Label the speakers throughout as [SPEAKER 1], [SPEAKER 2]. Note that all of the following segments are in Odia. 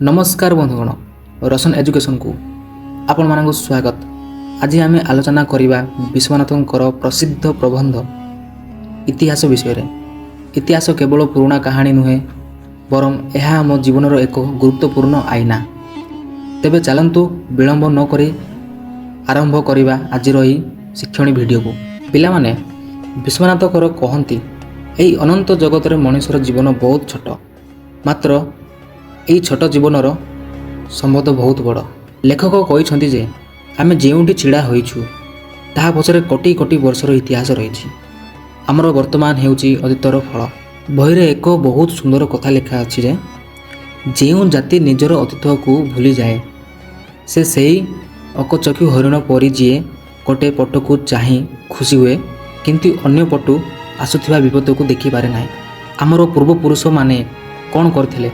[SPEAKER 1] ନମସ୍କାର ବନ୍ଧୁଗଣ, ରୋଶନ ଏଜୁକେସନକୁ ଆପଣମାନଙ୍କୁ ସ୍ୱାଗତ। ଆଜି ଆମେ ଆଲୋଚନା କରିବା ବିଶ୍ୱନାଥଙ୍କର ପ୍ରସିଦ୍ଧ ପ୍ରବନ୍ଧ ଇତିହାସ ବିଷୟରେ। ଇତିହାସ କେବଳ ପୁରୁଣା କାହାଣୀ ନୁହେଁ, ବରଂ ଏହା ଆମ ଜୀବନର ଏକ ଗୁରୁତ୍ୱପୂର୍ଣ୍ଣ ଆଇନା। ତେବେ ଚାଲନ୍ତୁ, ବିଳମ୍ବ ନ କରି ଆରମ୍ଭ କରିବା ଆଜିର ଏହି ଶିକ୍ଷଣୀ ଭିଡ଼ିଓକୁ। ପିଲାମାନେ, ବିଶ୍ୱନାଥ କର କହନ୍ତି, ଏହି ଅନନ୍ତ ଜଗତରେ ମଣିଷର ଜୀବନ ବହୁତ ଛୋଟ, ମାତ୍ର ଏହି ଛୋଟ ଜୀବନର ସମ୍ବନ୍ଧ ବହୁତ ବଡ଼। ଲେଖକ କହିଛନ୍ତି ଯେ ଆମେ ଯେଉଁଠି ଛିଡ଼ା ହୋଇଛୁ, ତାହା ପଛରେ କୋଟି କୋଟି ବର୍ଷର ଇତିହାସ ରହିଛି। ଆମର ବର୍ତ୍ତମାନ ହେଉଛି ଅତୀତର ଫଳ। ବହିରେ ଏକ ବହୁତ ସୁନ୍ଦର କଥା ଲେଖା ଅଛି ଯେ ଯେଉଁ ଜାତି ନିଜର ଅତୀତକୁ ଭୁଲିଯାଏ, ସେ ସେଇ ଅକଚକ୍ଷୁ ହରିଣ ପରି, ଯିଏ ଗୋଟେ ପଟକୁ ଚାହିଁ ଖୁସି ହୁଏ, କିନ୍ତୁ ଅନ୍ୟ ପଟୁ ଆସୁଥିବା ବିପଦକୁ ଦେଖିପାରେ ନାହିଁ। ଆମର ପୂର୍ବପୁରୁଷମାନେ କ'ଣ କରିଥିଲେ,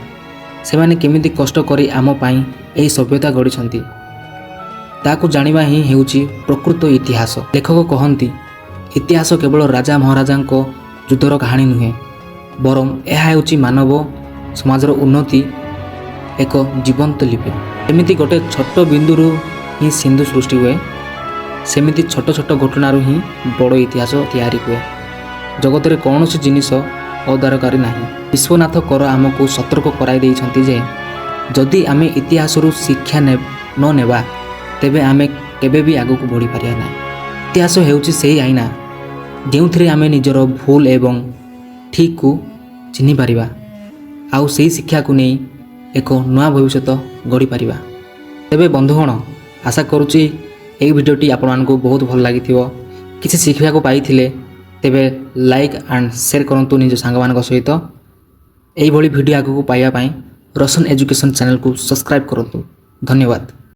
[SPEAKER 1] ସେମାନେ କେମିତି କଷ୍ଟ କରି ଆମ ପାଇଁ ଏହି ସଭ୍ୟତା ଗଢ଼ିଛନ୍ତି, ତାକୁ ଜାଣିବା ହିଁ ହେଉଛି ପ୍ରକୃତ ଇତିହାସ। ଲେଖକ କହନ୍ତି, ଇତିହାସ କେବଳ ରାଜା ମହାରାଜାଙ୍କ ଯୁଦ୍ଧର କାହାଣୀ ନୁହେଁ, ବରଂ ଏହା ହେଉଛି ମାନବ ସମାଜର ଉନ୍ନତି ଏକ ଜୀବନ୍ତ ଲିପି। ଏମିତି ଗୋଟେ ଛୋଟ ବିନ୍ଦୁରୁ ହିଁ ସିନ୍ଧୁ ସୃଷ୍ଟି ହୁଏ, ସେମିତି ଛୋଟ ଛୋଟ ଘଟଣାରୁ ହିଁ ବଡ଼ ଇତିହାସ ତିଆରି ହୁଏ। ଜଗତରେ କୌଣସି ଜିନିଷ ଅଦରକାରୀ ନାହିଁ। ବିଶ୍ୱନାଥ କର ଆମକୁ ସତର୍କ କରାଇ ଦେଇଛନ୍ତି ଯେ ଯଦି ଆମେ ଇତିହାସରୁ ଶିକ୍ଷା ନ ନେବା, ତେବେ ଆମେ କେବେ ବି ଆଗକୁ ବଢ଼ିପାରିବା ନାହିଁ। ଇତିହାସ ହେଉଛି ସେହି ଆଇନା, ଯେଉଁଥିରେ ଆମେ ନିଜର ଭୁଲ ଏବଂ ଠିକ୍କୁ ଚିହ୍ନିପାରିବା ଆଉ ସେହି ଶିକ୍ଷାକୁ ନେଇ ଏକ ନୂଆ ଭବିଷ୍ୟତ ଗଢ଼ିପାରିବା। ତେବେ ବନ୍ଧୁଗଣ, ଆଶା କରୁଛି ଏହି ଭିଡ଼ିଓଟି ଆପଣମାନଙ୍କୁ ବହୁତ ଭଲ ଲାଗିଥିବ। କିଛି ଶିଖିବାକୁ ପାଇଥିଲେ ତେବେ ଲାଇକ୍ ଆଣ୍ଡ ସେୟାର କରନ୍ତୁ ନିଜ ସାଙ୍ଗମାନଙ୍କ ସହିତ। ଏଇଭଳି ଭିଡ଼ିଓ ଆଗକୁ ପାଇବା ପାଇଁ ରୋଶନ ଏଜୁକେସନ୍ ଚ୍ୟାନେଲକୁ ସବସ୍କ୍ରାଇବ୍ କରନ୍ତୁ। ଧନ୍ୟବାଦ।